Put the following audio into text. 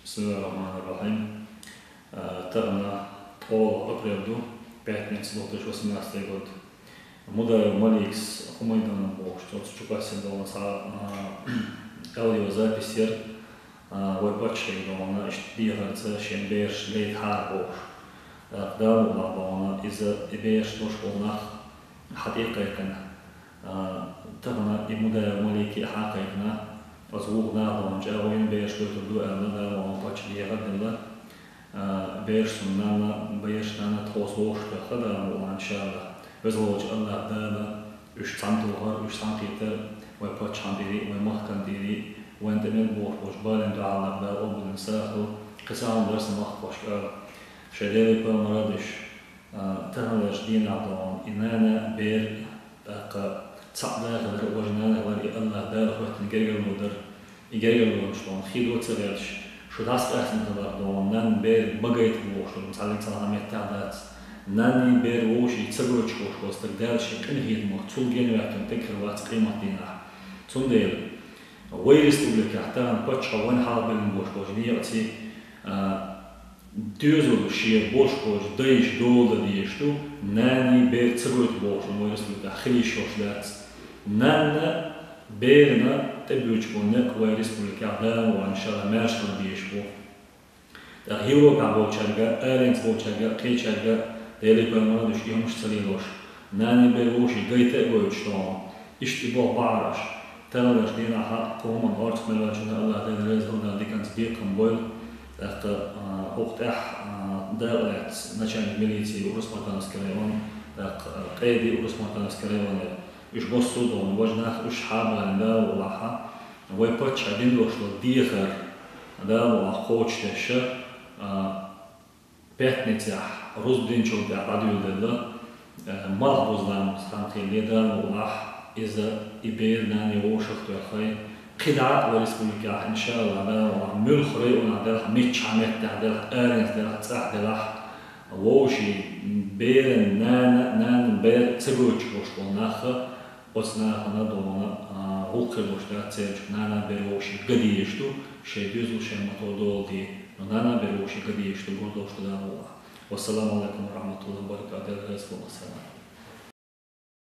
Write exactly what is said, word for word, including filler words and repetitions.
بسم الله الرحمن الرحيم. Э, тахан ткъола апрель ду, пятница, две тысячи восемнадцатый год. Мудаев Маликас Хумайдана бохуш, цо цу чу къаьстина долу цхьа, э, аудиозапись яра, э, вай паччахье долу иштта дехарца шен бераш лайта хьара бохуш. Э, Дала мукъ лахь долу иза, и бераш луш болу нах хьан тӀе а кхайкхина. А, тахан и Мудаев Малик а хьан а кхайкхина, оцу вукху наха долу чӀагӀо йина бераш гойтур ду аьлла, Дала вайн паччахьна дехар делла. А, бераш цуьнан нанна, бераш нанна тхо сов лоьхуш тоьхна, Дала мукъ лахь, иншаллахӀ. Веза волчу АллахӀ Дала уьш цхьаьна тухар, уьш цхьаьна кхетар, вайн паччахьна тӀера, вайн махкана тӀера, вайна тӀе мел богӀуш болчу балийна дуьхьал Дала къобалдина сагӀа хуьлда, кхин цхьа хӀума дара сан махкахошка ала. Шайн Делан пайхамара деш, а, таханлерчу дийнахь долу и нана, бер, тӀаккха цхьаъ дахалара, важа нана хилар, и АллахӀ Дала хӀоьттина гергарло дара. И гергарлонаш долу хи доца а гӀерташ, шу дӀасакъаьстина хилар долу нанна бер ма гайта бохуш долу цхьа лица хьан меттехь дац. Нанний бер вовший ца гойтуш волуш волу стаг Дала шен къинхетамах цул генваьккхина стаг хир вац къематдийнахь. Цундела вай республикехь тахана паччахьо вайна хьалабиллина болуш болчу некъаций, а, доьзал шен болуш болчу дайша дола дан дезаш ду, нанний бер ца гойту бохуш вай республикехь хила йиш йолуш дац. Нанна берана тӀебоьдуш болу некъ вай республикехь Дала мукъ лахь, иншаллахӀ, маьрша хила безаш бу. ТӀаккха Европехь болчаьрга, аренца болчаьрга, кхечаьрга, Делан пайхамара деш, и хӀумаш ца лелош, нанний бер вовший гайта а гойтуш долу, иштта и болх бахьара аша. Таханлерчу дийнахь кху хӀуманна орцах мел ваьллачунна АллахӀ Дела реза хилла, Дала диканца бекхам бойла. ТӀаккха, а, хӀокху тӀехь, а, дакъа лаьцна начальник милиции Урус-Мартановский район, тӀаккха, а, къеди Урус-Мартановский районера. Уьш массо а долу важа нах, уьш хьабалийна, Дала мукъ лахь, вай паччахьна дина долуш долу дехар, Дала мукъ лахь, кхочушдеш, а, пятницехь рузба динчул тӀаьхьа дӀадуьйладелла, э, малхбуза ламаз хан хилла, Дала мукъ лахь, иза и бер нанний вовшах тоьхна. КхидӀа а вай республикехь, иншаллахӀ, Дала мукъ лахь, муьлхха районехь делахь, миччахьа меттехь делахь, аренца делахь, цӀахь делахь, вовший беран нана, нанна бер ца гойтуш болуш болу нах, оцу нахана долу, а, гӀуллакх хир долуш дац, церан нана бер вовший ган дезаш ду, шайн доьзал шайн мотор дола де, но нана бер вовший ган дезаш ду, гур долуш ду, Дала мукъ лахь. Вассаламу алейкум ва рахматуллахи ва баракатух. Дела реза хуьлда, вассалам.